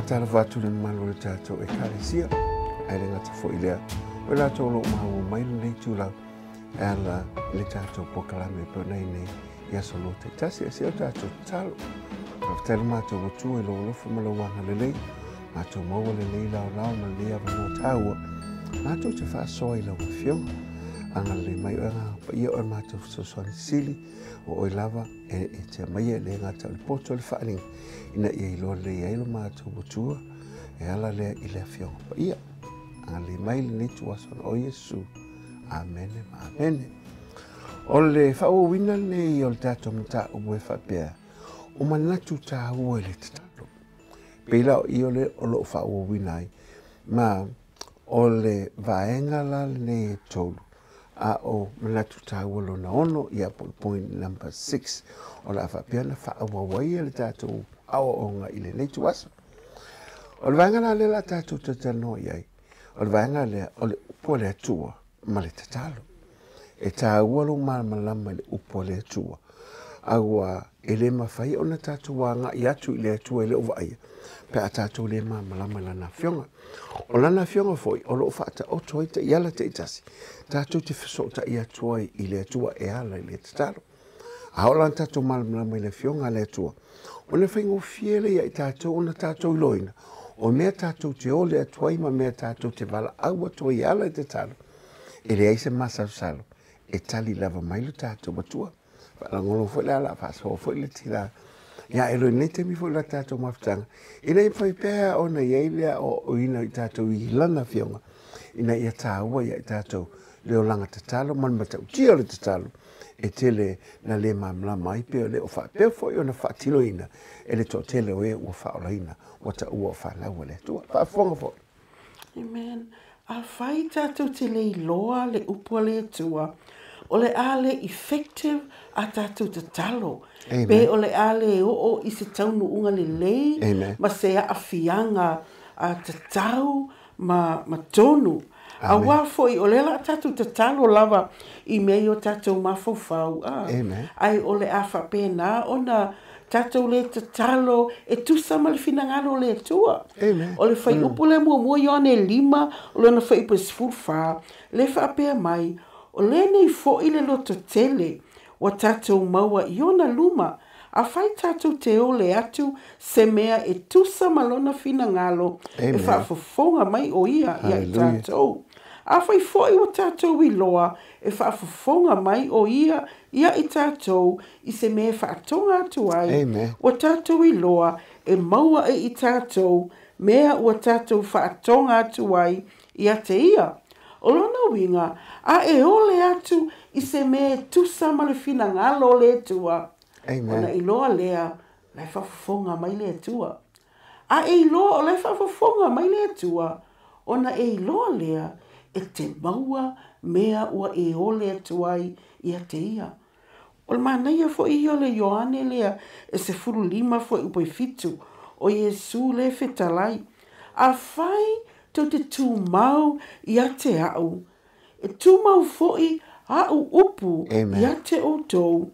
Faatalofa atu i le mamalu o le tatou Ekalesia, ae le gata foi i lea, o i latou o lo o maua mai lenei itulau e ala i le tatou polokalame e pei ona i ai nei i aso Lua taitasi. A si o tatou tatalo. Faafetai lo matou Atua i lou alofa ma lou agalelei, matou maua lenei laolao ma lenei avanoa taua, matou te faasoa i lau Afioga. Agalelei mai oe Agaga Paia, oe matou fesoasoani sili, o oe lava e e te aumaia e le gata o le poto o le faaaliga, ina ia iloa lelei ai lo matou Atua, e ala lea i le Afioga Paia. Agalelei mai lenei ituaso ona o Iesu. Amene ma amene. O le faaauauina lenei o le tatou mataupu e faapea, o manatu taua i le tatalo. Pei la o i o le o lo o faaauauina ai, ma o le vaega la lenei e tolu, a o manatu taua lona ono, ia po o le point number 6, o le a faapea ona faaauau ai le tatou aoaoga i lenei ituaso. O le vaega la lea o le a tatou talatalanoa i ai, o le vaega lea o le upu a le Atua ma le tatalo. E taua lou malamalama i le upu a le Atua, aua e le mafai ona tatou agai atu i le Atua e le o vaaia pe a tatou le malamalama i Lana Afioga. O Lana Afioga foi o lo o faataoto ai taiala taitasi tatou te fesootai atu ai i le Atua e ala i le tatalo. A oo la ina tatou malamalama i le Afioga a le Atua, ona faigofie lea ia i tatou ona tatou iloaina o mea tatou te ole atu ai ma mea tatou te valaau atu ai e ala i tatalo, e leai se masalosalo e tali lava mai lo tatou Atua. Faalagolo foi le ala, faasoa foi le tila. Ia e loi nei taimi foi la tatou mafutaga, ina ia mafai pea ona i ai le aoaoina i tatou i lana Afioga, ina ia taua ia i tatou le olaga tatalo ma le matautia o le tatalo, e tele na le malamalama ai pe le o faapea foi ona faatinoina e le toatele o e ua faaolaina, ua taua o fanau a le Atua. Faafofoga foi. Amen. Afai tatou te le iloa le upu a le Atua, o le a le effective a tatou tatalo. Amen. Pe o le a le oo i se taunuuga lelei. Amen. Ma se aafiaga tatau ma, ma tonu. Aua foi o lea la tatou tatalo lava i mea i o tatou mafaufau, a. Ae o le a faapena ona tatou le tatalo e tusa ma le finagalo o le Atua. O le fuaiupu lea muamua Ioane 5, o lona fuaiupu e 14, le faapea mai, o lenei foi le lototele ua tatou maua i ona luma, Afai tatou te ole atu se mea e tusa ma lona finagalo, e faafofoga mai o ia ia i tatou. Afai foi ua tatou iloa e faafofoga mai o ia ia i tatou i se mea e faatoga atu ai, ua tatou iloa e maua e i tatou mea ua tatou faatoga atu ai ia te ia. O lona uiga, a e ole atu i se mea e tusa ma le finagalo o le Atua, ona iloa lea la e faafofoga mai le Atua. A e iloa o la e faafofoga mai le Atua, ona e iloa lea e te maua mea ua e ole atu ai ia te ia. O le manaia foi ia o le Ioane lea e 15 fuaiupu e 7, o Iesu lea e fetalai, Afai tou te tumau ia te au, e tumau foi aʻu upu ia te outou,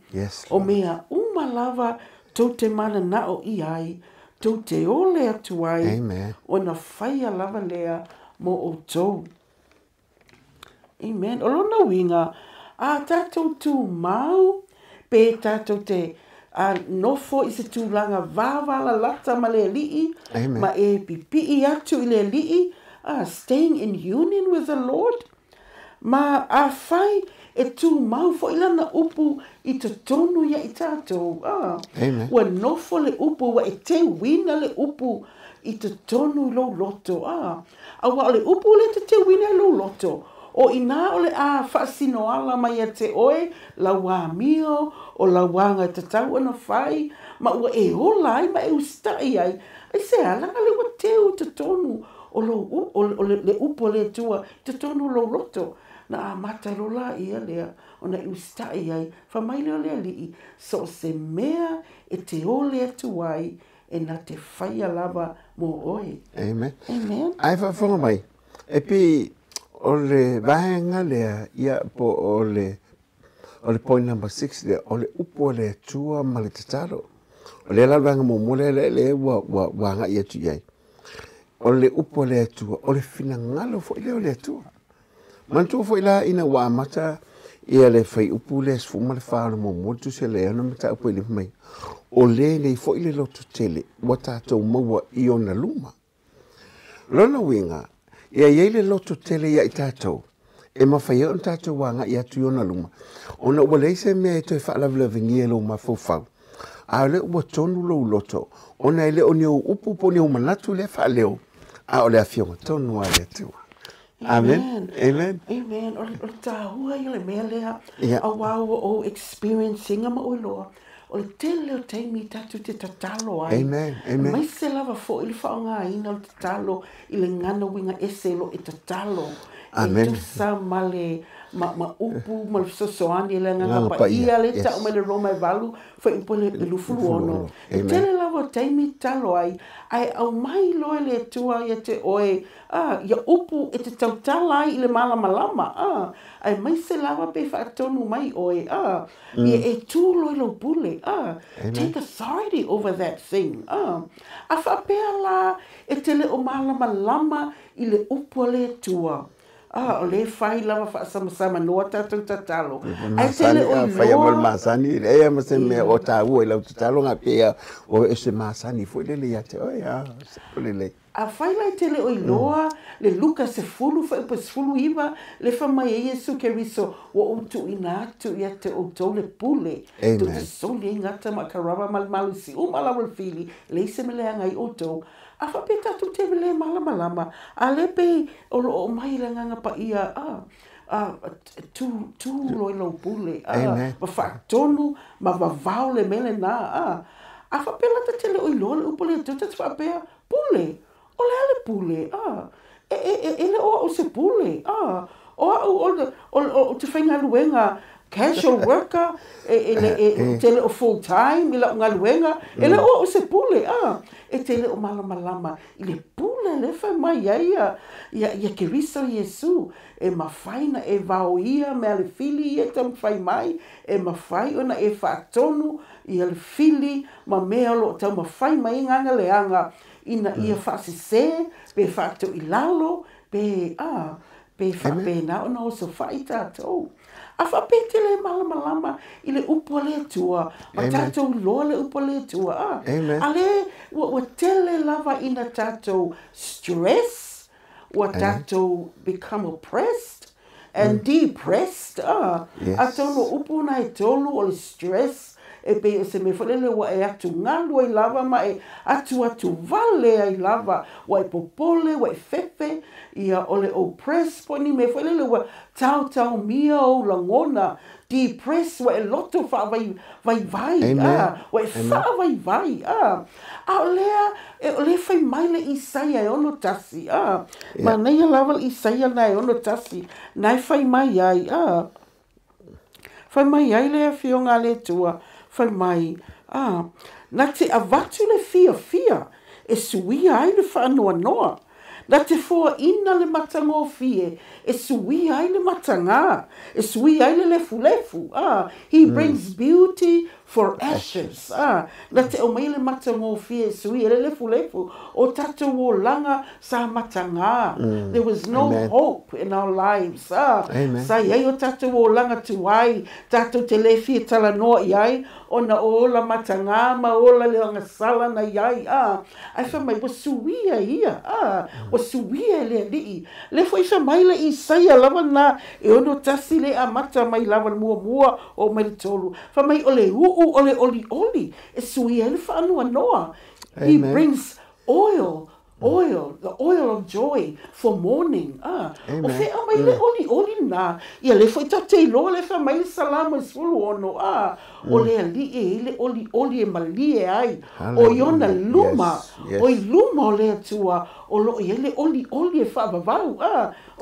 o mea uma lava tou te mananao i ai, tou te ole atu ai, ona faia lava lea mo outou. Amen. O lona uiga, a tatou tumau pe tatou te nofo i se tulaga vavalalata ma le Alii, ma e pipii atu i le Alii, staying in union with the Lord, ma afai e tumau foi lana upu i totonu ia i tatou, ua nofo le upu, ua e teuina le upu i totonu i lou loto, Aua o le upu lea e te teuina i lou loto, o inā o le a faasinoala mai ia te oe lau amio, o lau aga e tatau ona fai, ma ua e ola ai ma e usitai ai, aisea, leaga lea ua teu i totonu o lou, o le upu a le Atua i totonu o lou loto. Na amata loa laia lea ona e usitai ai, fai mai lea o le Alii, so o se mea e te ole atu ai, e na te whaia lava mo oe. Amen. Amen. Ae faafofoga mai, e pei o le vaega lea, ia, po o le, o le point number 6 lea, o le upu a le Atua ma le tatalo. O lea la le vaega muamua lea, lea, lea ua, ua, ua agai atu i ai. O le upu a le Atua, o le finagalo foi lea o le Atua. Manatua foi la ina ua amata ia le fuaiupu lea 14 o le muamua tusi a le Ioane mataupu e fai mai, o lenei foi le loto tele ua tatou maua i ona luma. Lona uiga, ia i ai le loto tele ia i tatou, e mafai ai ona tatou agai atu i ona luma, ona ua leai se mea e toe faalavelavegia i lou mafaufau, a o lea ua tonu lou loto, ona e le o ni ou upu po o ni ou manatu lea faaleo, a o le afioga tonu a le Atua. Amen. Amen. Amen. O le tāua ia le mea lea, auā ua ou experience ina ma ou iloa, o le tele o taimi tatou te tatalo ai. Amen. Amen. Aemaise lava foi le faaaogaina o le tatalo i le gagana uiga ese i lo e tatalo. Amen. E tusa ma le ma upu ma le fesoasoani e le Agaga Paia lea e tau mai le Roma e 8, fuaiupu e 26. E tele lava o taimi tatalo ai, ae aumai loa e le Atua ia te oe ia upu e te tautala ai i le malamalama, aemaise lava pe faatonu mai oe, ia e tu loa i lou pule, take authority over that thing. A faapea la e te le o malamalama i le upu a le Atua, o lea e fai lava faasamsamanoa tatou tatalo, ae te le o iloa. Fai lava ma le masani, leai ma se mea o taua i lau tatalo, na pei o se masani foi lele ia te oe, o lelei. Afai la e te le o iloa le Luka 10 fuaiupu 19, le fai mai ai Iesu Keriso, ua ou tuuina atu ia te outou le pule, tou te soli ai gata ma akarava ma le malosi uma lava o le fili, e leai se mea leaga ai outou. A faapea tatou te le malamalama, a lea pei o lo o aumai le Agaga Paia, tu, tu loa i lou pule, ma faatonu ma vavao le mea lena. A faapea la ta te le o iloa le upu a le Atua, ta te faapea, pule, o le a le pule, e le o au se pule, o au o te faigaluega casual worker, e te le o full time i lau galuega, e le o au se pule, e te le o malamalama i le pule lea e fai mai ai ia Keriso Iesu, e mafai na e vaoia mea le fili ia e taumafai mai, e mafai ona e faatonu ia le fili ma mea o lo o taumafai mai ai gagaleaga ina ia faasese, pe faatoilalo, pe pe faapena ona osofai tatou. A faapea te le malamalama i le upu a le Atua, ma tatou iloa le upu a le Atua. A le ua tele lava ina tatou stress, ua tatou become oppressed and depressed. Atonu o upu na e tolu o le stress, e pei o se mea foi lele ua e atugalu ai lava ma e atuatu vale ai lava, ua e popole, ua e fefe, ia o le oppress po o ni mea foi lele ua taotaomia ou lagona, depress ua e loto faavaivai, ua e faavaivai. A o lea, o lea fai mai le Isaia e 61, manaia lava le Isaia na e 61, na e fai mai ai, fai mai ai le afioga a le Atua, fai mai, na te avatu le fiafia e suia ai le faanoanoa, na te foaina le matagofie e suia ai le mataga, e suia ai le lefulefu. He brings beauty for ashes. Na te aumai le matagofie e suia le lefulefu, o tatou olaga sa mataga. There was no hope in our lives. Sa i ai o tatou olaga tuai, tatou te le fia talanoa i ai, ona o ola mataga ma ola le agasala na i ai. Ae fai mai, ua suia ia, ua suia e le Alii. Le foi fai mai le Isaia lava na e 61 le amata mai lava le muamua o mai le tolu. Fai mai o le uu o le olioli e suia ai le faanoanoa. He brings oil, oil, the oil of joy for mourning. O fea mai le olioli na, ia le foi tatou te iloa le fai mai le Salamo e 16, o le Alii e i le olioli e malie ai, o i ona luma, o i luma o le Atua, o loo i ai le olioli e faavavau.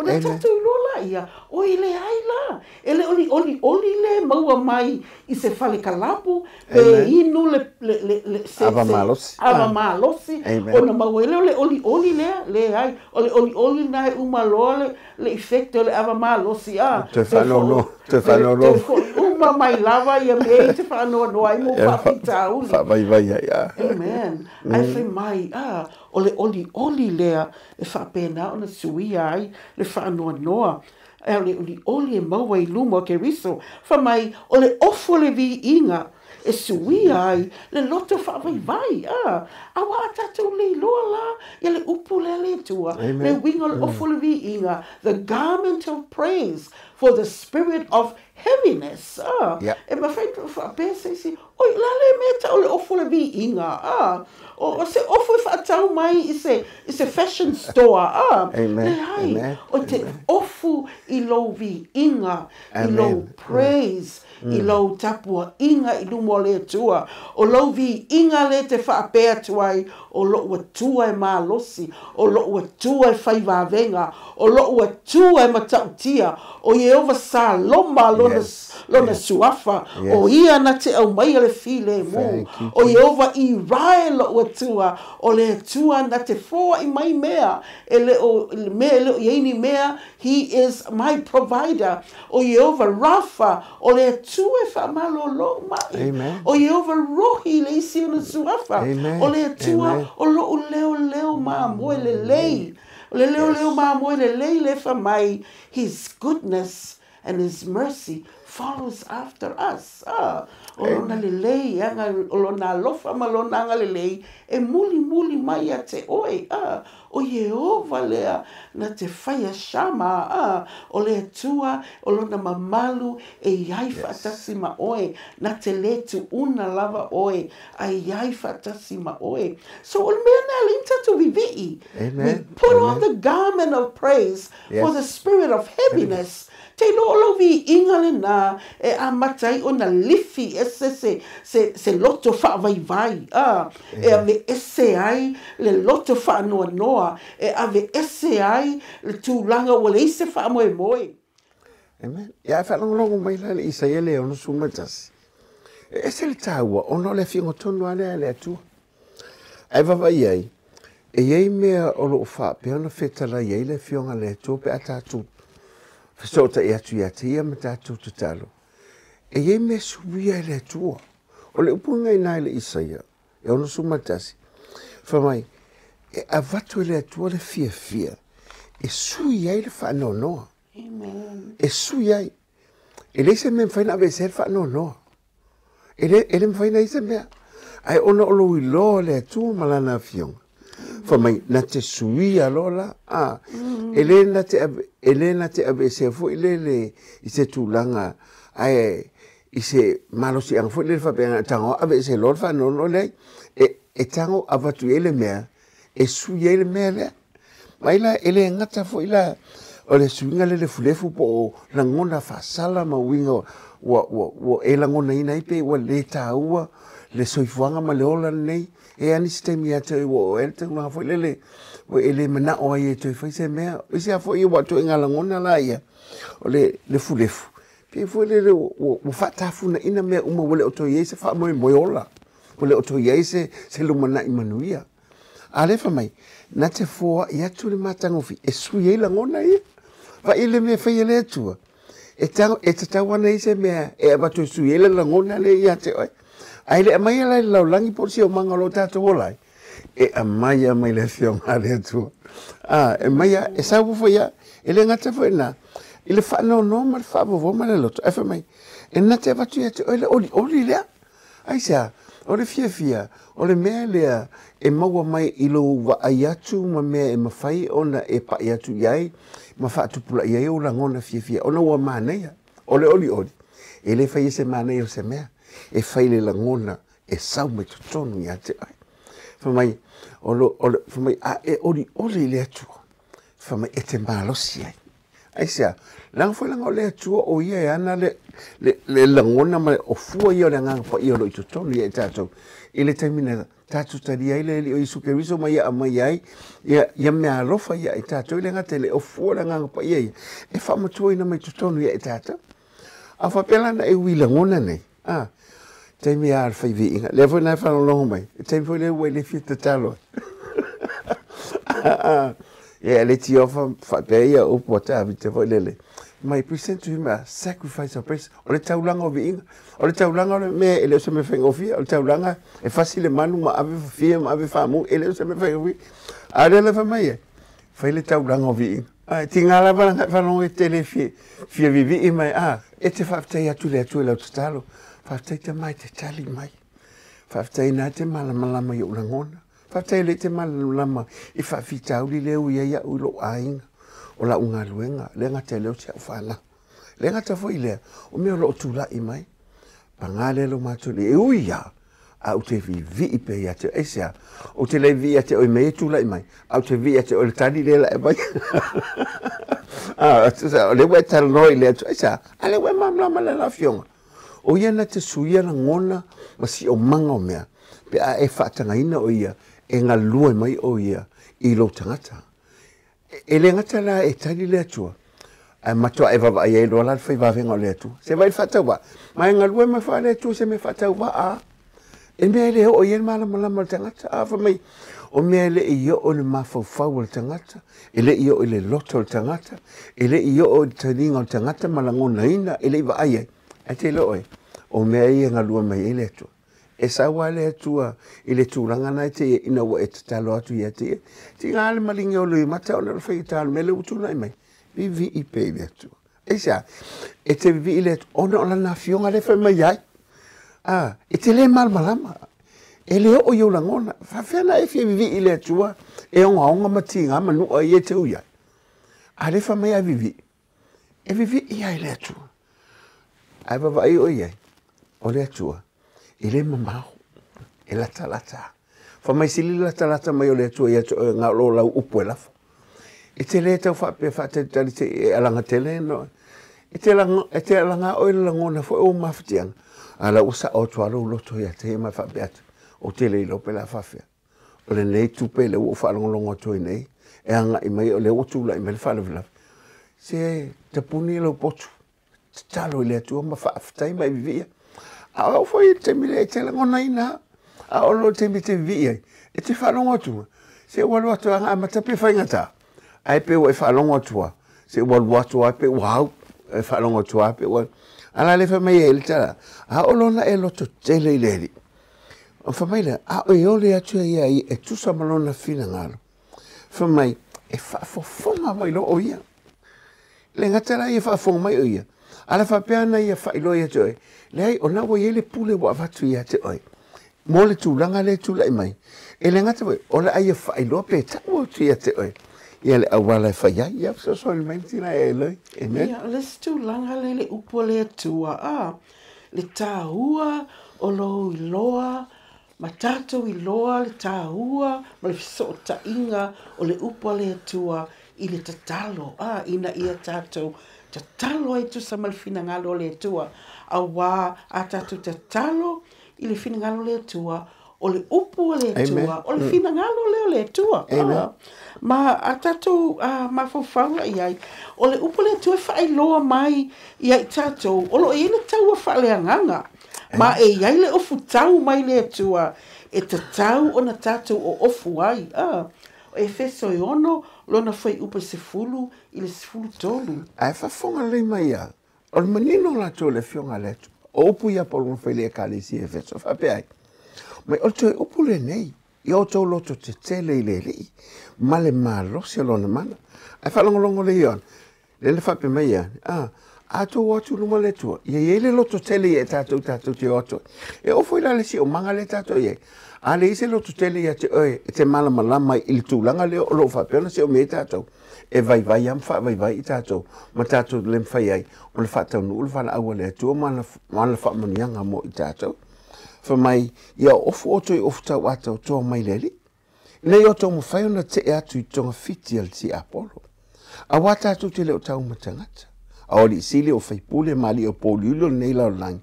Ona tatou iloa la ia, o i le ai la, e le oli olioli le maua mai i se fale kalapu, pe inu le se ava malosi. Ava malosi, ona maua ai lea o le olioli lea, leai, o le olioli na e uma loa le effect o le ava malosi. Toe faanoanoa, toe faanoanoa. Toe foi uma mai lava ia mea e te faanoanoa ai ma ou faafitauli. Faavaivai ai, a. Amen. Ae fai mai, a, o le olioli lea e faapena ona suia ai le faanoanoa. Ae o le olioli e maua i luma o Keriso. Fai mai, o le ofu o le viiga e suia ai le loto faavaivai. A, aua a tatou le iloa la ia le upu lea a le Atua, le uiga o le ofu o le viiga, the garment of praise for the spirit of heaviness. A, e mafai ona faapea se isi, oi, o le a lea mea e tau o le ofu o le viiga? A, o se ofu e faatau mai i se, i se fashion store. A, leai, o te ofu i lou viiga, i lou praise, i lou tapuaiga i luma o le Atua, o lou viiga lea e te faapea atu ai, o loʻu Atua e malosi, o loʻu Atua e fai vavega, o loʻu Atua e matautia, o Ieova Saloma lona, lona suafa, o ia na te aumaia le filemu, o Ieova Irae loʻu Atua, o le Atua na te foaʻi mai mea e le o, mea e le o i ai ni mea, He is my provider. ʻO Iēhova Rapha, ʻo le Atua e faamalo loʻu maʻi. ʻO Iēhova Rohi le isi ona suafa. ʻO le Atua o loʻu leoleo mamoe lelei. ʻO le leoleo mamoe lelei lea fai mai, His goodness and His mercy follows after us. ʻO lona lelei, ʻo lona alofa ma lona agalelei e mulimuli mai ia te ʻoe. ʻO Iēhova lea na te faia Shama, a, ʻo le Atua o lona mamalu e i ai faatasi ma ʻoe, na te lē tuʻuna lava ʻoe, a i ai faatasi ma ʻoe. So o le mea lena e leai ni tatou viviʻi. We put on the garment of praise for the spirit of heaviness. Te iloa o lou viiga lenā e amata ai ona lifi ese se, se, se loto faavaivai, a, e aveese ai le loto faanoanoa, e aveese ai le tulaga ua leai se faamoemoe. Amen. Ia, e faalogologo mai la le Isaia le 61. E ese le taua ona o le afioga tonu lava lea a le Atua. Ae vaavaai ai, e i ai mea o lo o faapea ona fetalai ai le Afioga a le Atua pe a tatou fesootai atu ia te Ia ma tatou tatalo. E i ai mea suia e le Atua. O le upu lena i ina i le Isaia, e 61, fai mai, e avatu e le Atua le fiafia e sui ai le faanoanoa. Amen. E sui ai. E leai se mea e mafai ona aveesea ai le faanoanoa. E le, e le mafai ona i ai se mea. Ae ona o lou iloa o le Atua ma Lana Afioga, fai mai, na te suia loa la, a, e le na te ave, e le na te aveesea foi lele i se tulaga, ae i se malosiaga foi lele faapea na tago aveese loa le faanoanoa, leai, e, e tago avatu i ai le mea e sui ai le mea lea. Mai la, e le gata foi la o le suiga lea lefulefu po o lagona faasala ma uiga ua, ua, ua e lagonaina ai pe ua le taua le soifuaga ma le ola lenei. E i ai nisi taimi ia te oe ua oo ai le tulaga foi lele ua e le manao ai e toe fai se mea. O isi lava foi aua o ituaiga lagona la ia, o le lefulefu, pei foi lele ua, ua faatafunaina mea uma ua le o toe i ai se faamoemoe ola, ua le o toe i ai se, se lumanai manuia. A lea fai mai, na te foai atu le matagofie e sui ai lagona ia. Vaai le mea e fai e le Atua. E, tau, e tatau ana i se mea e avatu e sui ai le lagona lea ia te oe. Ae le aumaia la i le lalolagi po o le siomaga o lo o tatou ola ai, e aumaia mai le Afioga a le Atua. A, e aumaia, e sau foi ia, e le gata foi i lena, i le faanoanoa ma le faavovoa ma le loto, ae fai mai, e na te avatu ia te oe le olioli lea. Aisea? O le fiafia, o le mea lea e maua mai i lou vaai atu ma mea e mafai ona e paʻi atu i ai ma faatupulaia ai ou lagona fiafia ona ua manaia. O le olioli, e le faia se manaia o se mea, e fai le lagona e sau mai totonu ia te oe. Fai mai, o lo, o le, fai mai, a e olioli i le Atua, fai mai, e te malosi ai. Aisea? Leaga foi leaga o le Atua o ia e ana le, le, le lagona ma le ofua ia o le Agaga Paia o lo o i totonu ia i tatou. I le taimi na tatou talia ai le Alii o Iesu Keriso ma ia aumai ai ia, ia mea alofa ia i tatou, e le gata i le ofua o le Agaga Paia ia, e faamatuaina mai totonu ia i tatou. A faapea la na e ui lagona nei, a, taimi lava o le fai viiga, lea foi na e faalogologo mai, le taimi foi lea ua e le fia tatalo ai. Ia, e le tiofa faapea ia upu a Tavita foi lele, Mai present to him a sacrifice of praise. O le taulaga o viiga. O le taulaga o le mea e le o se mea faigofie. O le taulaga e fasi le manu ma ave fafia ma ave faamu, e le o se mea faigofie. A o lea la fai mai ai, fai le taulaga o viiga. Ae tiga lava lana faalogo e te le fia, fia vivii mai, a, e te faafetai atu i le Atua i lau tatalo. Faafetai tama e te tali mai. Faafetai na te malamalama i ou lagona. Faafetai o lea e te malamalama i faafitauli lea ua i ai au i lou aiga, o lau galuega, le gata i lea o si au fanau. Le gata foi i lea, o mea o lo o tulai mai. Paga lea lo matou e ui ia, a ou te vivii pea ia te oe. Aisea? Ou te le vivii ia te oe i mea ia e tulai mai, a ou te vivii ia te oe i le tali lea la e aumai. A, tusa, o lea ua e talanoa i le Atua. Aisea? A lea ua e malamalama i lana afioga. O ia na te suia lagona ma siomaga o mea, pe a e faatagaina o ia e galulue mai o ia i lou tagata. E le gata la e tali le Atua, ae matuā e vaavaai ai loa la le faivavega o le Atua. Se vaai i le faatauvaa, ma e galue mai foi le Atua i se mea faatauvaa. E mea e le oo i ai le malamalama o le tagata. A fai mai, o mea e le i oo i le mafaufau o le tagata, e le i oo i le loto o le tagata, e le i oo i le taliga o le tagata ma lagonaina, e le i vaai ai. Ae te iloa oe, o mea ia e galue mai ai le Atua. E sau lava le Atua i le tulaga na e te i ai ina ua e tatalo atu ia te ia. Tiga le maligi o Loimata ona o le faigata o le mea lea ua tulai mai. Vivii pea i le Atua. Aisea? E te vivii i le Atua ona o lana afioga lea e fai mai ai. A, e te le malamalama. E le oo i ou lagona. Faafefea ona e fia vivii i le Atua e ogaoga ma tiga ma nua ia e te ui ai. A lea e fai mai a vivii. E vivii ai le Atua. Ae vaavaai oe i ai, o le Atua, e le mamao, e latalata. Fai mai sili le latalata mai o le Atua ia te oe na o lo lau upu e lafo. E te le tau faapea faatalitali se i e alaga tele no. E te, laga, e te alaga oe le lagona foi o mafatiaga. A la ua sao atu lava lou loto ia te ia ma faapea atu, ou te le iloa pe la faafefea. O lenei tupe lea ua ou faalogologo atu ai nei, e agai mai o lea ua tulai mai le faalavelave. Se tapuni lou potu, tatalo i le Atua ma faafetai ma e vivii ai. A o au foi i le taimi lea e te lagonaina, a o le taimi e te vivii ai, e te faalogo atu, se ua alu atu aga amata pe faigata, ae pe ua e faalogo atu lava, se ua alu atu lava pe ua au, e faalogo atu lava pe ua... A la le fai mai ai le tala, a o lona e loto tele i le Alii. Ona fai mai lea, a o e ole atu ia ia e tusa ma lona finagalo. Fai mai, e faafofoga mai loa o ia. Le gata la ia faafofoga mai o ia, a la faapea ana ia faailoa ia te oe, leai, o lena ua i ai le pule ua avatu ia te oe, mo le tulaga lea e tulai mai. E le gata foi, o le a ia faailoa pe tau atu ia te oe, ia le auala e fai ai. Ia fesoasoani mai le tina e Eloi. Amen. Ia, o le isi tulaga lea i le upu a le Atua, a, le tāua o lou iloa ma tatou iloa le tāua ma le fesootaiga o le upu a le Atua i le tatalo, a, ina ia tatou tatalo ai tusa ma le finagalo o le Atua, auā a tatou tatalo i le finagalo o le Atua, o le upu a le Atua, o le finagalo lea o le Atua. A, ma a tatou mafaufau la i ai, o le upu a le Atua e faailoa mai ia i tatou, o lo o i ai le taua faaleagaga, ma e i ai le ofutau mai le Atua e tatau ona tatou oofu ai. A, o Efeso e 6, lona fuaiupu e 10 i le 13. Ae faafofoga lelei mai ia, o le manino latou o le Afioga a le Atua. O upu ia a Paulo na fai i le Ekalesia i Efeso, faapea ai, Mai o le toe upu lenei, i o outou loto tetele i le Alii, ma le malosi o lona mana. Ae faalogologo lelei Ioane, lea na faapea mai ia, a, a outou o atu i luma o le Atua, ia i ai le loto tele ia i tatou tatou te o atu ai. E oo foi la le siomaga lea tatou i ai, a leai se loto tele ia te oe e te malamalama ai i le tulaga lea o lo o faapea ona siomia ai tatou, e vaivai lava ma faavaivai i tatou, ma tatou le mafai ai ona faataunuu le valaau a le Atua ma ana faamanuiaga mo i tatou. Fai mai, ia ofu outou i ofu tauataotoa mai le Alii, ina ia outou mafai ona tee atu i togafiti a le tiapolo. Auā tatou te le o tau ma tagata, a o alii sili, o faipule ma alii o pouliuli o lenei lalolagi,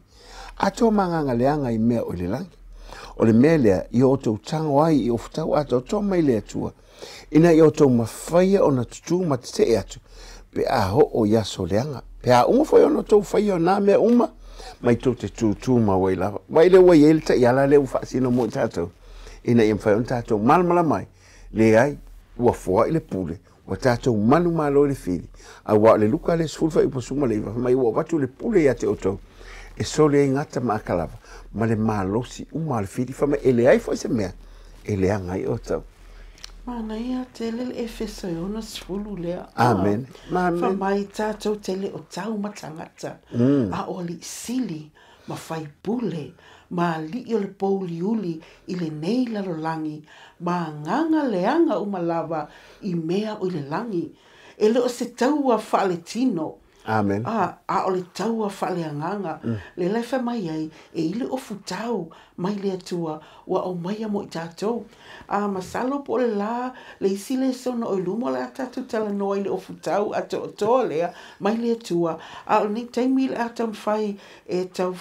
atoa ma agaga leaga i mea o i le lagi. O le mea lea i outou tago ai i ofu tauataotoa mai le Atua, ina ia outou mafaia ona tutū ma tetee atu, pe a oo i aso leaga. Pe a uma foi ona outou faia o nā mea uma, mai tou te tūtū mau ai lava. Vaai lea ua i ai le taiala lea ua faasino mo i tatou, ina ia mafai ona tatou malamalama ai, leai, ua foai le pule, Ua tatou manumalo i le fili, auā o le Luka le 10 fuaiupu 19, fai mai ua avatu le pule ia te outou e soli ai gata ma akalava ma le malosi uma o le fili, fai mai e leai foi se mea e leaga ai outou. Manaia tele le Efeso e 60 lea. Amen. Amen. Fai mai tatou te le o tau ma tagata, a o alii sili ma faipule ma alii o le pouliuli i lenei lalolagi, ma agaga leaga uma lava i mea o i le lagi. E le o se taua faaletino, Amen. a o le taua faaleagaga. Le la e fai mai ai, e i le ofutau mai le Atua ua aumaia mo i tatou. A masalo po o le la le isi lesona o i luma o le a tatou talanoa i le ofutau atoatoa lea mai le Atua. A o lenei taimi le a taumafai e tau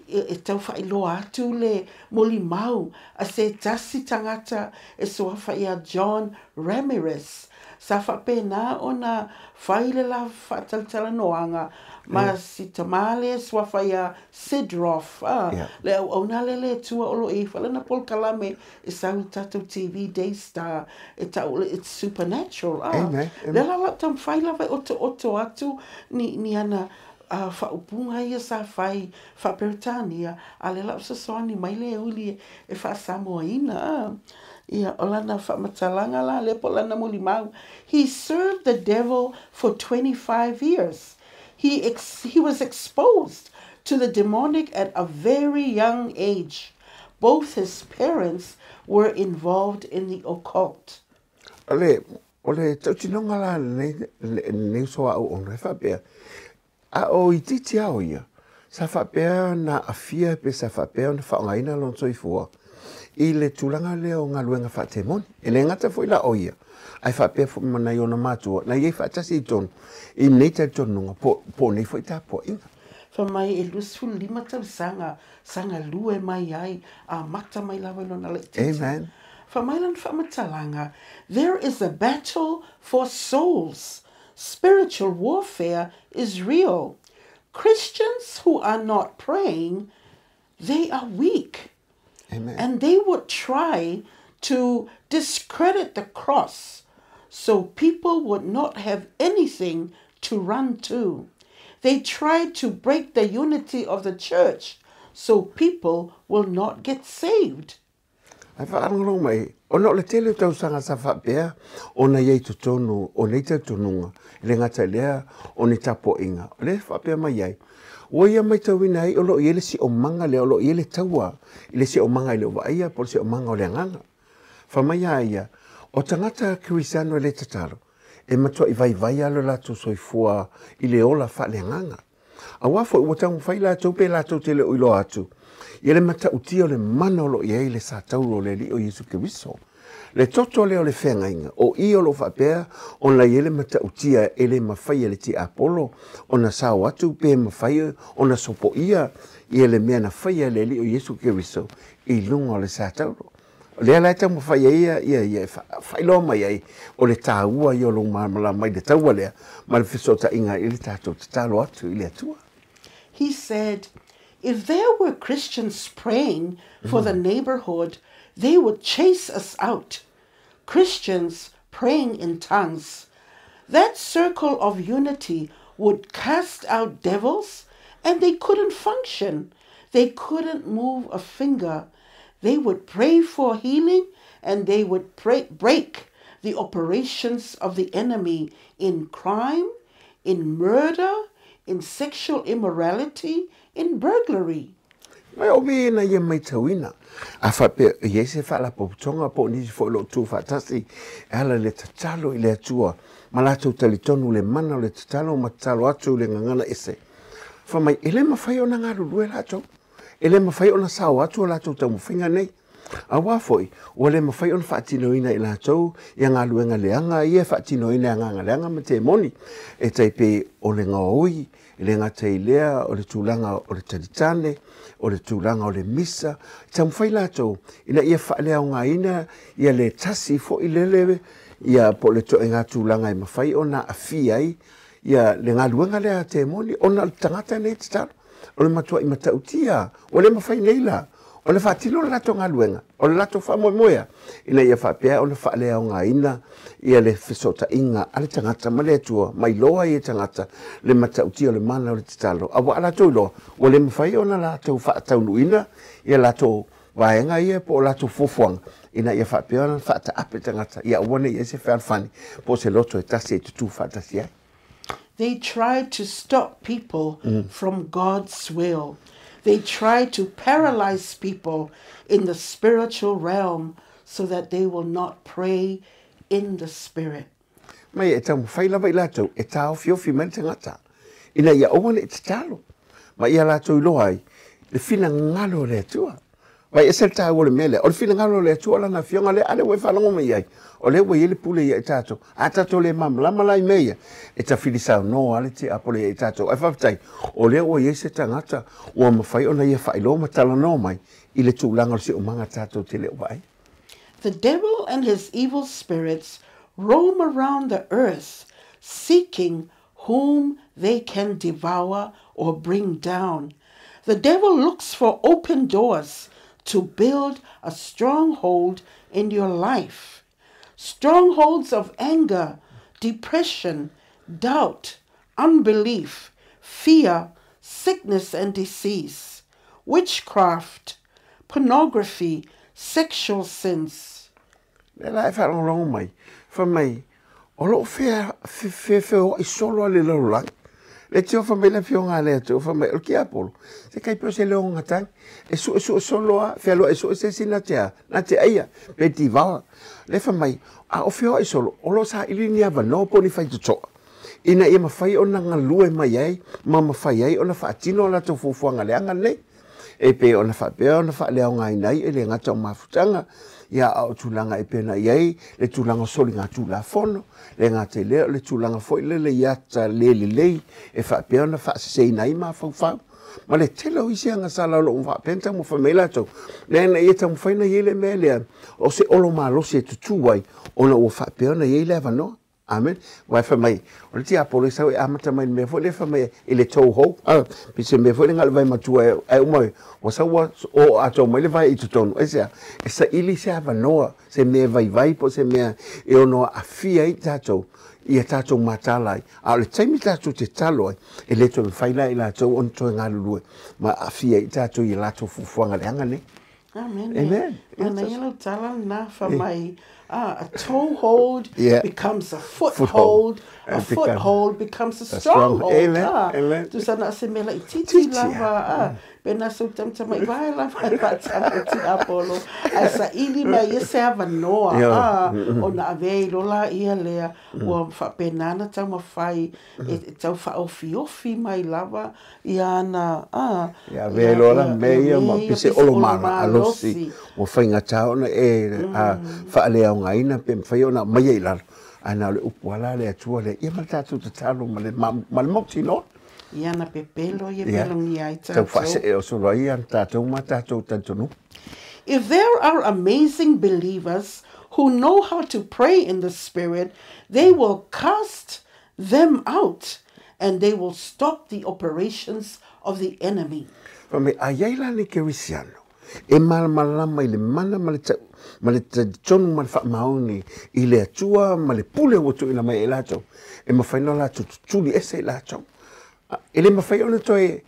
e tau faailoa atu le molimau a se tasi tagata e suafa ia John Ramirez. Sa faapena ona fai le la faatalatalanoaga ma si tamā lea e suafa ia Sidroff, le auauna lea le Atua o lo o i ai foi lana polokalame e sau i le tatou TV Daystar e tau o le It's Supernatural. Amen. Lea la lau taumafai lava e otooto atu ni ana faaupuga ia sa fai faa-Peretania, a lea la ua fesoasoani mai le uli e faa-Samoaina. Ia, o lana faamatalaga la lea po o lana molimau. He served the devil for 25 years. He, ex he was exposed to the demonic at a very young age. Both his parents were involved in the occult. O le, o le tautinoga la lenei, lenei uso a auauna e faapea, a o itiiti lava o ia, sa faapea ona aafia pe sa faapea ona faaaogaina lona soifua i le tulaga lea o galuega faatemoni. E le gata foi la o ia, ae faapea foi ma nai ona matua na i ai faatasi i totonu i nei talitonuga po o nei foi tapuaiga. Fai mai e 25 tausaga sa galue mai ai, amata mai lava i lona laitiiti. Amen. Fai mai lana faamatalaga, There is a battle for souls. Spiritual warfare is real. Christians who are not praying, they are weak. Amen. And they would try to discredit the cross so people would not have anything to run to. They tried to break the unity of the church so people will not get saved. Ae faalogologo mai, ona o le tele o tausaga sa faapea ona i ai i totonu o nei talitonuga, e le gata i lea o ni tapuaiga, o lea e faapea mai ai, ua ia matauina ai o lo o i ai le siomaga lea, o lo o i ai le taua i le siomaga e le o vaaia po o le siomaga o le agaga. Fai mai a ia, o tagata kerisiano e le tatalo, e matuai vaivai lava lo latou soifua i le ola faaleagaga. Aua foi ua taumafai latou pe latou te le o iloa atu ia le matautia o le mana o lo o i ai le satauro o le Alii o Iesu Keriso. Le toto lea o le feagaiga, o i o lo o faapea ona i ai le matautia e le mafai e le tiapolo ona sao atu pe mafai ona sopoia ia le mea na faia e le Alii o Iesu Keriso i luga o le satauro. O lea la e taumafai ai ia, ia, ia e faailoa mai ai o le taua ia o lou malamalama i le taua lea ma le fesootaiga i le tatou tatalo atu i le Atua. He said, If there were Christians praying for the neighborhood, they would chase us out. Christians praying in tongues. That circle of unity would cast out devils, and they couldn't function. They couldn't move a finger. They would pray for healing, and they would pray, break the operations of the enemy in crime, in murder, in sexual immorality, in burglary. Mai o me ina ia matauina, a faapea e i ai se faalapotopotoga po o nisi foi o lo o tu faatasi e ala i le tatalo i le Atua ma latou talitonu le mana o le tatalo ma tatalo atu i le gagana ese. Fai mai, e le mafai ona galulue latou. E le mafai ona sao atu o latou taumafaiga nei. Aua foi, ua le mafai ona faatinoina e latou ia galuega leaga ia e faatinoina e agaga leaga ma temoni, e tai pei o le gaoi, e le gata i lea o le tulaga o le talitane, o le tulaga o le misa. E taumafai latou ina ia faaleaogaina ia le tasi foi lele ia po o le toega tulaga e mafai ona aafia ai ia le galuega lea a temoni ona o le tagata nei tatalo. O le matuai matautia, ua le mafai nei la O le faatino o le latou galuega, o le latou faamoemoe ina ia faapea ona faaleaogaina ia le fesootaiga a le tagata ma le Atua, mai loa ia tagata le matautia o le mana o le tatalo. Aua a latou iloa, ua le mafai ona latou faataunuuina ia latou vaega ia po o latou fuafuaga, ina ia faapea ona faataape tagata, ia aua ne i ai se fealofani po o se loto e tasi e tutū faatasi ai. They try to stop people from God's will. They try to paralyze people in the spiritual realm so that they will not pray in the spirit. Mai e taumafai lava i latou e taofiofi mai le tagata, ina ia aua ne i tatalo, ma ia latou iloa ai le finagalo o le Atua. Vai ese le taua o le mea lea, o le finagalo o le Atua o lana afioga lea, a lea ua e faalogo mai ai, o lea ua i ai le pule ia i tatou. A tatou le malamalama la i mea ia, e tafili saunoa le tiapolo ia i tatou. Ae faafetai, o lea ua i ai se tagata ua mafai ona ia faailoa ma talanoa mai i le tulaga o le siosiomaga tatou te le o vaai. The devil and his evil spirits roam around the earth, seeking whom they can devour or bring down. The devil looks for open doors to build a stronghold in your life. Strongholds of anger, depression, doubt, unbelief, fear, sickness and disease, witchcraft, pornography, sexual sins. Le la e whaalongolongo mai, wha mai, o loo fea o i solo a le lalolagi. Le tio wha mai le fionga le atu, wha mai, o le tiapolo, se kai peo se leonga tangi, e su su solo a, fea loa e su se si na te a, na te aia, pe ti vawa. Le wha mai, a o fea o i solo, o lo sa ili ni awa no po ni whai tutoa. Ina ia mawhai o na ngalue mai ai, ma mawhai ai o na whaatino o latou fuafuaga leaga nei. E pe o na whaapea o na whaaleaogaina ai e le gata o mafutaga, ia a o tulaga e pena i ai, le tulaga soli ngā tulafono, le gata i lea o le tulaga foi lele i ata le lelei, e whaapea o na whaaseseina ai mafaufau. Ma le tele o isi agasala o loo faapea na taumafai mai latou. Le na ia taumafai na i ai le mea lea, o se olo malosi e tutū ai, ona ua faapea ona i ai le avanoa. Amen. Wai wha mai, o le tiapolo e sau e amata mai le mea foi le wha mai i le tau hou. Pe se mea foi le ngā le vai matua e umai, o sau ua o ato mai le vai i totonu. E sea, e sa ili se avanoa, se mea vaivai po se mea e ono aafia ai tatou, ia tatou matala ai. A o le taimi tatou te talo ai, e le toe mafai la i latou ona toe galulue, ma aafia ai tatou i latou fuafuaga leaga nei. Amen. Amen. Mana ia lau tala na wha mai, a toehold becomes a foothold, a foothold becomes a stronghold. Amen. Amen. Tusa na se mea laitiiti lava, pe na sau tamatamai vae lava e faatalo tiapolo, ae saili mai ia se avanoa, ona avea i lola ia lea, ua faapena na taumafai e tau faaofiofi mai lava ia ana, Ia avea i loa la mea ia ma pese olo malosi, ua faigata ona e faaleaogaina pe mafai ona aumaia i lalo, ae na o le upu ala le Atua lea, ia ma le tatou tatalo ma le mautinoa. Ia na pepelo ia pelogia ai tatou. Tau faasee o solo ai ia tatou ma tatou talitonuga. If there are amazing believers who know how to pray in the Spirit, they will cast them out and they will stop the operations of the enemy. Fai mai, a i ai la le kerisiano e malamalama i le mana ma le tau, ma le talitonu ma le faamaoni i le Atua ma le pule ua tuuina mai e latou, e mafai ona latou tutuli ese i latou. E le mafai ona toe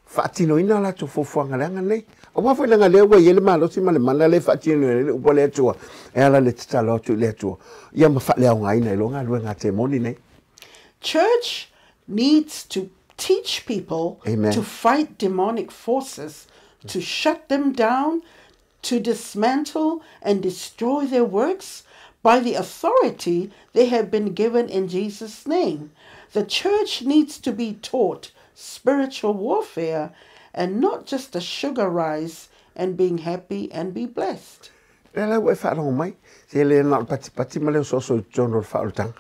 faatinoina latou fuafuaga leaga nei. Aua foi leaga lea ua i ai le malosi ma le mana lea e faatinoina ai le upu a le Atua, e ala i le tatalo atu i le Atua, ia ma faaleaogaina ai loa galuega a temoni nei. Church needs to teach people Amen. to fight demonic forces, to shut them down, to dismantle and destroy their works by the authority they have been given in Jesus' name. The church needs to be taught spiritual warfare and not just a sugar rise and being happy and be blessed. Lea la ua e faalogo mai, se le na o le patipati ma le osooso i totonu o le faaolataga.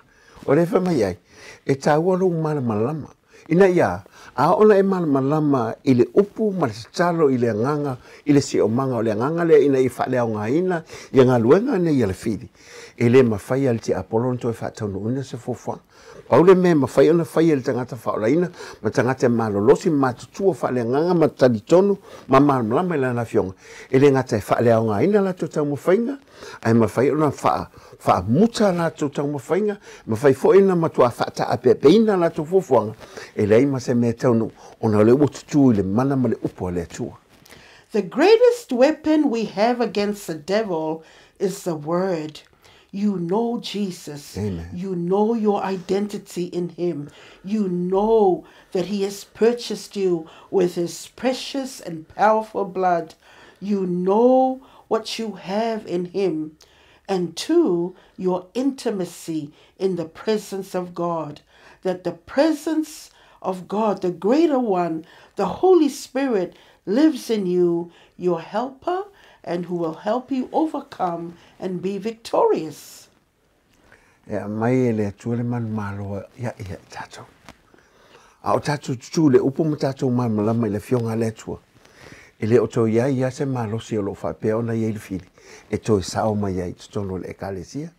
O lea e fai mai ai, e taua lou malamalama. Ina ia, A oo ona e malamalama i le upu ma le tatalo i le agaga i le siomaga o le agaga lea ina ia faaleaogaina ia galuega nei a le fili, e le mafai e le tiapolo ona toe faataunuuina se fuafuaga. Pau le mea e mafai ona fai e le tagata faaolaina ma tagata e malolosi ma matutua faaleagaga ma talitonu ma malamalama i lana afioga, e le gata e faaleaogaina latou taumafaiga, ae mafai ona faamuta latou taumafaiga, mafai foi ona matuā faataapeapeina latou fuafuaga, e leai ma se mea e taunuu, ona o lea ua tutū i le mana ma le upu a le Atua. The greatest weapon we have against the devil is the word. You know Jesus. Amen. You know your identity in him. You know that he has purchased you with his precious and powerful blood. You know what you have in him. And two, your intimacy in the presence of God. That the presence of God, the greater one, the Holy Spirit, lives in you, your helper, and who will help you overcome and be victorious. E aumai e le Atua le manumalo ia ia i tatou. A o tatou tutū i le upu ma tatou malamalama i le Afioga a le Atua, e le o toe i ai lava se malosi o lo o faapea ona i ai le fili e toe sao mai ai i totonu o le Ekalesia.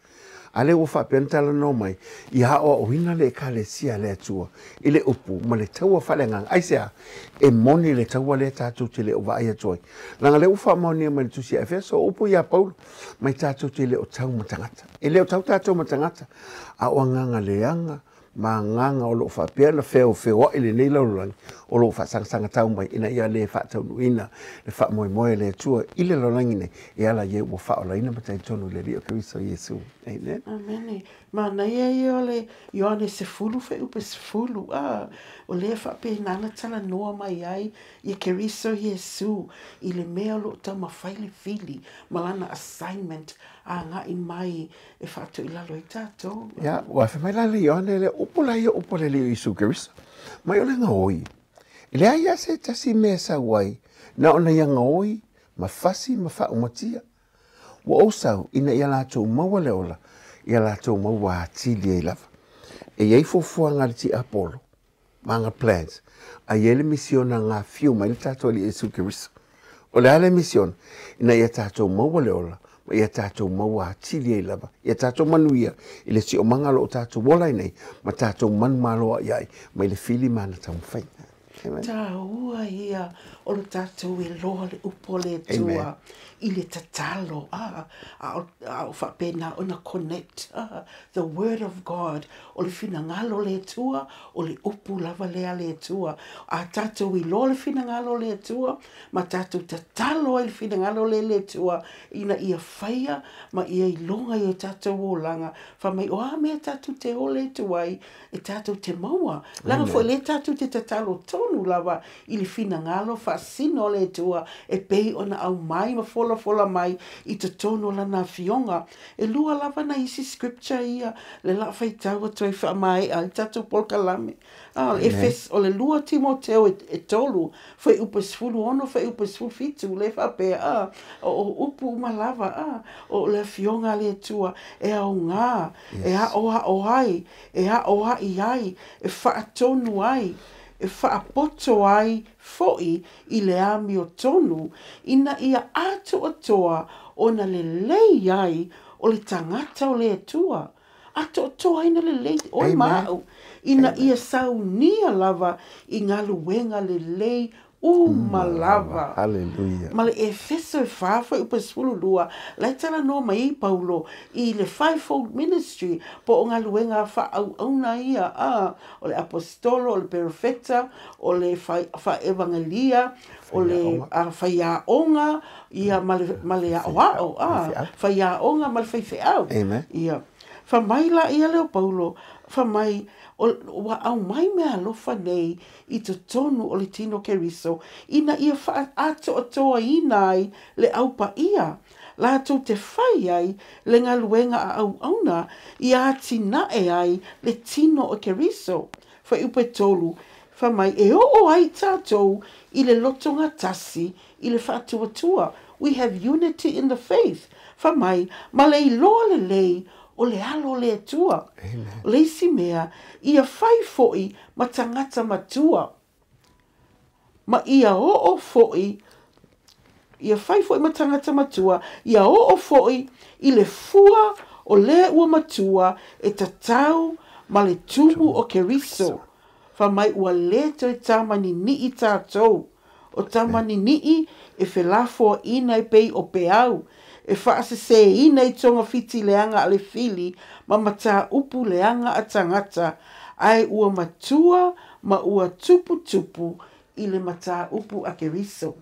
A lea ua faapea ona talanoa mai, ia aoaoina le Ekalesia a le Atua i le upu ma le taua faaleagaga. Aisea? E moni le taua lea tatou te le o vaai atu ai. Leaga lea ua faamaonia mai i le Tusi a Efeso, o upu ia Paulo, mai tatou te le o tau ma tagata. E le o tau tatou ma tagata, a o agaga leaga ma agaga o lo o faapea ona feofeoai lenei lalolagi, o lo o faasagasagatau mai ina ia le faataunuuina le faamoemoe a le Atua i le lalolagi nei, e ala i e ua faaolaina ma talitonu i le Alii o Keriso Iesu. Amen. Amene. Manaia ia o le Ioane 10 fuaiupu 10, a, o lea e faapena ona talanoa mai ai ia Keriso Iesu i le mea o lo o taumafai le fili ma lana assignment agai mai e faatoilalo ai tatou. Ia, ua fai mai la le Ioane lea, upu la ia upu a le Alii o Iesu Keriso, mai o le gaoi. E leai lava se tasi mea e sau ai, na ona ia gaoi ma fasi ma faaumatia. Ua ou sau ina ia latou maua le ola, ia latou maua atili ai lava. E i ai fuafuaga a le tiapolo, ma ana plans, a i ai le misiona na afio mai le tatou Alii Iesu Keriso. O le a le misiona? Ina ia tatou maua le ola, ma ia tatou maua atili ai lava, ia tatou manuia i le siomaga o lo o tatou ola ai nei, ma tatou manumalo ai mai le fili ma ana taumafaiga. Amen. Taua ia o lo tatou iloa le upu a le Atua i le tatalo, a, a o, a o faapena ona connect, a, the word of God, o le finagalo o le Atua, o le upu lava lea a le Atua. A tatou iloa le finagalo o le Atua, ma tatou tatalo ai le finagalo lea i le Atua, ina ia faia ma ia iloga i o tatou olaga, fai mai, o a mea tatou te ole atu ai, e tatou te maua. Leaga foi lea tatou te tatalo tonu lava i le finagalo faasino o le Atua e pei ona aumai ma folafola mai i totonu o Lana Afioga. E lua lava nai isi scripture ia le la faitau atu ai faamaea ai tatou polokalame. A, o le Efes, o le 2 Timoteo e 3, fuaiupu e 16, fuaiupu e 17, lea e faapea, a, o upu uma lava, a, o le Afioga a le Atua e aoga, e aoao ai, e aoai ai, e faatonu ai, e faapoto ai foi i le amiotonu, ina ia atoatoa ona lelei ai o le tagata o le Atua. Atoatoa ai ona lelei oe ma au, ina ia saunia lava i galuega lelei uma lava. Hallelujah. Ma le Efeso e 4 fuaiupu e 12, la e talanoa mai ai Paulo i le fivefold ministry, po o galuega faaauauna ia, a, o le aposetolo, o le perofeta, o le faaevagelia, o le faiaoga, ia, ma le, ma le aoao, a, faiaoga ma le faifeau. Amen. Ia. Fai mai la ia lea o Paulo, fai mai, ua aumai meaalofa nei i totonu o le tino Keriso, ina ia faaatoatoaina ai le Au Paia, latou te fai ai le galuega a auauna ia atinae ai le tino o Keriso. Fuaiupu e 3, fai mai, e oo ai tatou i le lotogatasi i le faatuatua, we have unity in the faith, fai mai, ma le iloa lelei o le alo o le Atua. O le isi mea, ia fai foi ma tagata matua. Ma ia oo foi, ia fai foi ma tagata matua, ia oo foi i le fua o le ua matua e tatau ma le tumu o Keriso. Fai mai ua lē toe tamanini'i tatou. O tamanini'i e felafoaʻina e pei o peau, e faasesēina i togafiti leaga a le fili ma matāupu leaga a tagata, ae ua matua ma ua tuputupu i le matāupu a Keriso.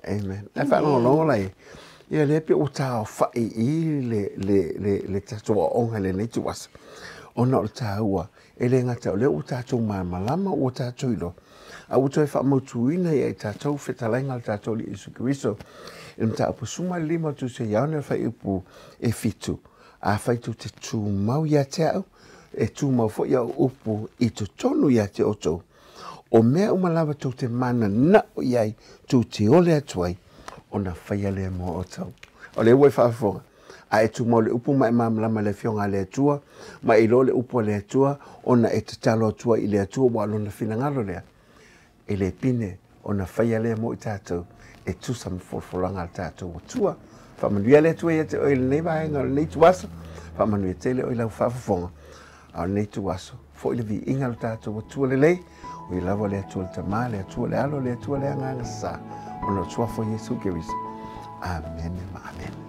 Amen. Ae faalogologo la i ia lea pe ua taofa'i i le, le, le, le tatou aoga i lenei ituaso. Ona o le taua, e le gata o lea ua tatou malamalama, ua tatou iloa, a ua toe faamautuina ia i tatou fetalaiga a le tatou Alii Iesu Keriso i le mataupu 15 o Tusi a Ioane o le fuaiupu e 7, Afai tou te tumau ia te au, e tumau foi au upu i totonu ia te outou. O mea uma lava tou te mananao i ai, tou te ole atu ai, ona faia lea mo outou. O lea ua e faafofoga, a e tumau i le upu ma e malamalama i le Afioga a le Atua, ma e iloa le upu a le Atua, ona e tatalo atu ai i le Atua, ua o lona finagalo lea, e le pine ona faia lea mo i tatou e tusa ma folafolaga a le tatou Atua. Faamanuia le Atua ia te oe i lenei vaega o lenei ituaso. Faamanuia tele oe i lau faafofoga. A o lenei ituaso, foi le viiga o le tatou Atua lelei, o ia lava le Atua le Tama, le Atua le Alo, le Atua le Agaga Sa, ona o le suafa o Iesu Keriso. Amene ma amene.